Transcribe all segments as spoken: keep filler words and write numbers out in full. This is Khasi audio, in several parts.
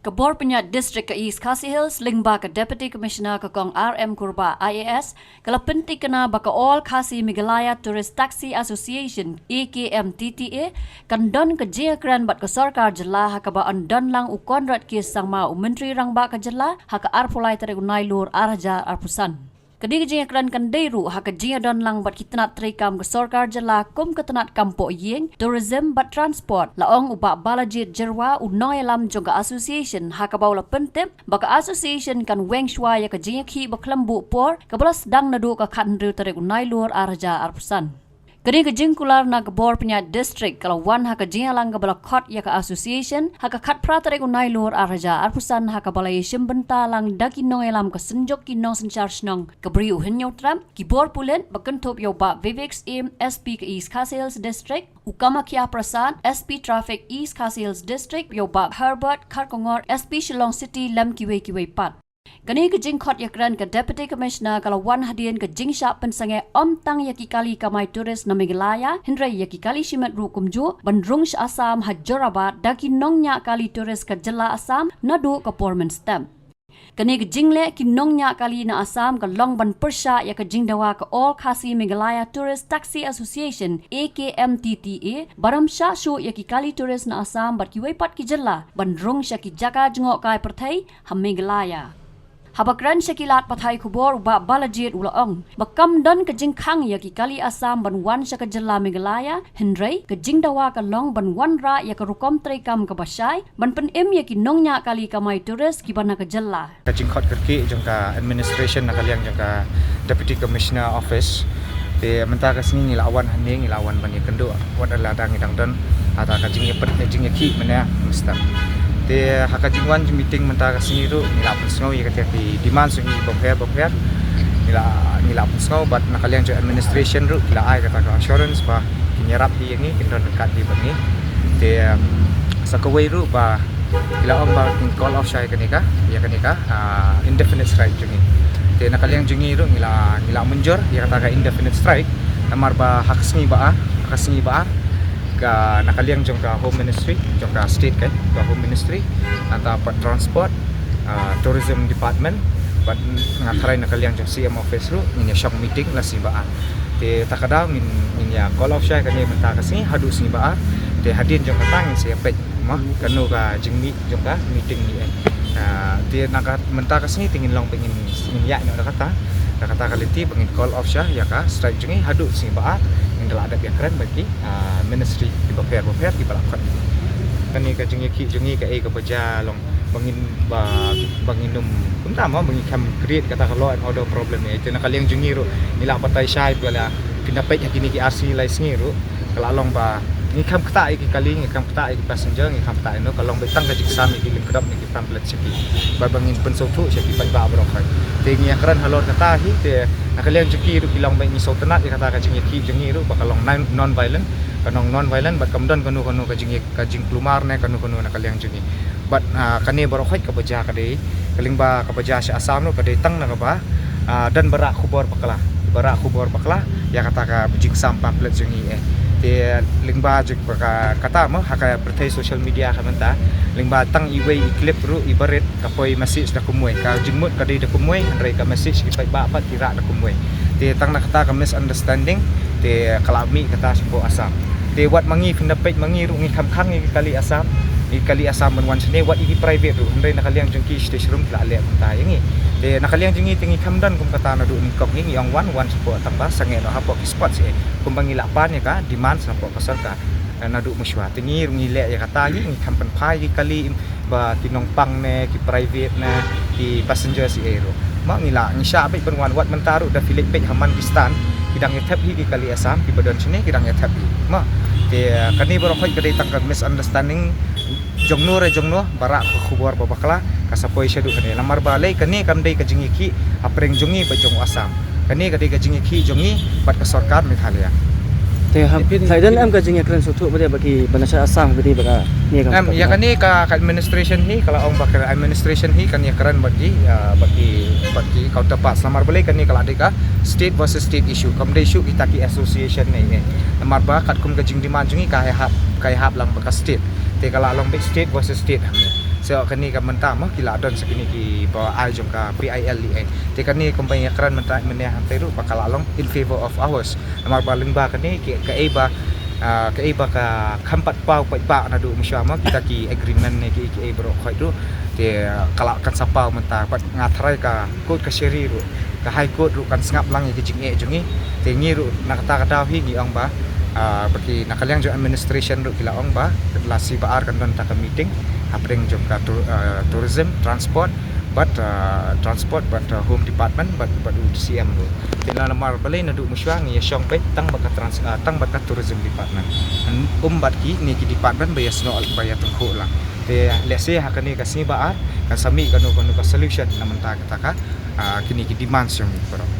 Ka bor pynïaid District ka East Khasi Hills lyngba ka Deputy Commissioner ka Kong R M Kurbah I A S ka la pyntikna ba ka All Khasi Meghalaya Tourist Taxi Association, A K M T T A, kan don ka jingïakren bad ka sorkar jylla ha kaba yn don lang u Conrad K Sangma, u Myntri Rangbah ka jylla, ha ka arphew lai tarik u Nailur ar hajar arphew san. Kane ka jingïakren kan dei ruh ha ka jingïadon lang bad ki tnat treikam ka sorkar jylla kum ka tnat kam pohïing, tourism bad transport, la ong u Bah Balajied Jyrwa, u nongïalam jong ka association, ha kaba u la pyntip ba ka association kan weng shuwa ïa ka jingïakhih ba khlem buh por kaba la sdang naduh ka khathynriew tarik u Nailur ar hajar arphew san. Kane ka jingkular na ka bor pynïaid District ka la wan ha ka jingïalang kaba la khot ïa ka association ha ka khatphra tarik u Nailur ar hajar arphew san, ha kaba la ïashim bynta lang da ki nongïalam ka Synjuk ki Nongsynshar Shnong ka Bri u Hynñiewtrep, ki bor pulit ba kynthup ïa u Bah Vivek Syiem, S P ka East Khasi Hills District, u Kamakhya Prasad, S P Traffic East Khasi Hills District, ïa u Bah Herbert Kharkongor, S P Shillong City, lem kiwei kiwei pat. Kane ka jingkhot ïakren ka Deputy Commissioner ka la wan hadien ka jingshah pynsangeh ym tang ïa ki kali kamai tourist na Meghalaya, hynrei ïa ki kali shimet ruh kumjuh ban rung sha Assam ha Jorabat da ki nongñiah kali tourist ka jylla Assam naduh ka por mynstep. Kane ka jingleh ki nongñiah kali na Assam ka long ban pyrshah ïa ka jingdawa ka All Khasi Meghalaya Tourist Taxi Association, A K M T T A, ba ym shah shuh ïa ki kali tourist na Assam bad kiwei pat ki jylla ban rung sha ki jaka jngohkai pyrthei ha Meghalaya. Haba kren sha ki lad pathai khubor, u Bah Balajied u la ong ba kam don ka jingkhang ïa ki kali Assam ban wan sha ka jylla Meghalaya, hynrei ka jingdawa ka long ban wanrah ïa ka rukom treikam kaba shai ban pynim ïa ki nongñiah kali kamai tourist kiba na ka jylla. Ka jingkhot kyrkieh jong ka administration na ka liang jong ka Deputy Commissioner Office. Te mynta ka sngi ngi la wan hangne, ngi la wan ban ïakynduh wat la dang ngi dang don ata ka jingïapyt, jingïakhih mynne mynstep. Te ha ka jingwan jingmeeting mynta ka sngi ruh ngi la pynsngew ïa kata ki demand jong ngi bapher bapher. Ngi la, ngi la pynsngew bad na ka liang jong administration ruh ki la ai kata ka assurance ba kin ïarap hi ïa ngi, kin don ryngkat hi bad ngi. Te, um, sa kawei ruh ba ki la ong ba kin call off shai kane ka, ïa kane ka, ah, indefinite strike jong ngi. Te na ka liang jong ngi ruh ngi la, ngi la mynjur ïa kata ka indefinite strike. Namar ba ha ka sngi ba ar, ha ka sngi ba ar, ka na ka liang jong ka Home Ministry, jong ka state ka, ka Home Ministry, nangta pat Transport, ah, Tourism Department, bad nga tharai na ka liang jong C M Office ruh ngin ïa shong meeting la sngi ba ar. Te ta ka daw ngin, ngin ïa call off shai kane mynta ka sngi haduh sngi ba ar. Te hadien jong kata ngin sa ïa peit ma kano ka jingmih jong ka meeting ni eh. Ah, te na ka mynta ka sngi te ngin long ba ngin, ngin ïaid noh da kata, da kata ka lynti ba ngin call off shai ïa ka strike jong ngi haduh sngi ba ar. Ngin da lah dep ïakren bad ki, ah, ministry kiba pher ba pher kiba la khot. Kane ka jingïakhih jong ngi kaei kaba jia long ba ngin, ba, ba ngin ym, kumta mo, ba ngin khlem create kata ka law and order problem eh. Te na ka liang jong ngi ruh ngi la batai shai ba la pynda peit ha kine ki ar sngi lai sngi ruh ka la long ba ngi khlem ktah ïa ki kali, ngi khlem ktah ïa ki passenger, ngi khlem ktah ïa no, ka long ba tang ka jingsam ïa ki lyngkdop ne ki pamphlet sha ki. Bad ba ngin pynsngewthuh sha ki paidbah baroh khoit. Te ngi ïakren halor kata hi, te na ka liang jong ki ruh ki long ba ngi sngewtynnat ïa kata ka jingïakhih jong ngi ruh ba ka long non, non-violent, ka long non-violent bad kam don kano kano ka jingïa, ka jingkulmar ne kano kano na ka liang jong ngi. Bad, ah, kane baroh khoit kaba jia ka dei, ka lyngba kaba jia sha Assam ruh ka dei tang na kaba, ah, don ba rah khubor bakla, ba rah khubor bakla ïa kata ka jingsam pamphlet jong ngi eh. Te lyngba jong ka, kata mo, ha ka pyrthei social media ka mynta, lyngba tang iwei i clip ruh iba rit ka poi message da kumwei, ka jingmut ka dei da kumwei, hynrei ka message ki paidbah pat ki rah da kumwei. Te tang na kata ka misunderstanding te ka la mih kata shapoh Assam. Te wat ma ngi pynda peit ma ngi ruh ngi khlem khang ïa ki kali Assam, ïa ki kali Assam ban wan shane, wat ïa ki private ruh, hynrei na ka liang jong ki state shrum ki la leh kumta ïa ngi. Te na ka liang jong ngi te ngi khlem don kum kata naduh nyngkong, ngi ong wan, wan shapoh tang ba sangeh noh hapoh ki spot seh, kumba ngi la pan ïa ka demand shapoh ka sorkar. Eh, naduh mynshuwa te ngi ruh ngi leh ïa kata, ngi, ngi khlem pynphai ïa ki kali ba ki nongpang ne ki private ne ki passenger seh ruh. Ma ngi la, ngi shah beit ban wan, wat mynta ruh da phi leit beit ha man ki stand, ki dang ïa thep hi ki kali Assam kiba don shane, ki dang ïa thep hi. Ma te, eh, kane baroh khoit ka dei tang ka misunderstanding jong no re jong no, ba rah ka khubor ba bakla ka sa poi shaduh kane. Namar balei kane kam dei ka jingïakhih hapdeng jong ngi bad jong Assam. Kane ka dei ka jingïakhih jong ngi bad ka sorkar Meghalaya. Te ha, sa don em ka jingïakren sngewthuh ba dei bad ki, ba na sha Assam ba dei bad ka, ne ka, em, ïa kane ka, ka administration hi ka la ong ba ka administration hi kan ïakren bad ki, ah, bad ki, bad ki counterparts. Namar balei kane ka la dei ka state versus state issue, kam dei shuh kita ki association ne eh. Namar ba katkum ka jingdemand jong ngi ka ïahap, ka ïahap lang bad ka state. Te ka la long beit state versus state hangne. So kane ka mynta mo ki la don sa kine kiba ai jong ka P I L E A. Te kane kumba ïakren mynta mynne hangtei ruh ba ka la long in favor of ours. Namar ba lyngba kane ki kaei ba ah, kaei ba ka kham pat paw pat ba naduh mynshuwa mo kita ki agreement ne ki kiei baroh khoit ruh. Te ah, ka la kan sa paw mynta bad nga tharai ka kot ka sheri ruh. Ka High Court ruh kan sngap lang ïa ki jingeh jong ngi. Te ngi ruh na kata ka daw hi ngi ong ba ah, ba ki na ka liang jong administration ruh ki la ong ba la shi ba ar kan don ta ka meeting hapdeng jong ka tour- ah, tourism, transport bad ah, transport bad ah, home department bad bad u C M ruh. Te la namar balei naduh mynshuwa ngi ïa shong beit tang bad ka trans ah, tang bad ka tourism department. Um bad kine ki department ba ïa snoh ba ïa tyngkhuh lang. Te lehse ha kane ka sngi ba ar kan sa mih kano kano ka solution na mynta kata ka ah, kine ki demands jong ngi baroh.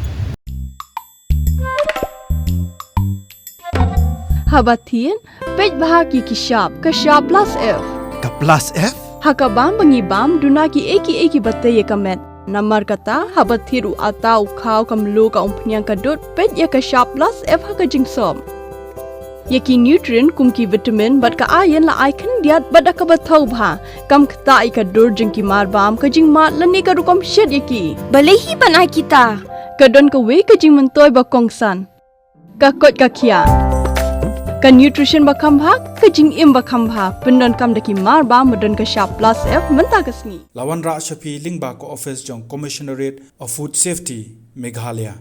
Haba thied, peit bha ki ki shap, ka shap plus F. Ka plus F? Ha ka bam ba ngi bam, duna ki ei ki ei ki ba tei ïa ka met. Namar kata, haba thied u ata u khaw ka mluh ka umphniang ka dud, peit ïa ka shap plus F ha ka jingsop. Ïa ki nutrient kum ki vitamin bad ka iron la ai khyndiat bad da kaba thaw bha. Kam ktah ïa ka dur jong ki mar bam, ka jingmad lane ka rukom shet ïa ki. Balei hi ban ai kita? Ka don kawei ka jingmyntoi ba kongsan. Ka koit ka khiah. Ka nutrition ba kham bha, ka jingim ba kham bha. Pyndonkam da ki mar bam ba don ka shap plus F mynta ka sngi. La wanrah sha phi lyngba ka office jong Commissionerate of Food Safety, Meghalaya.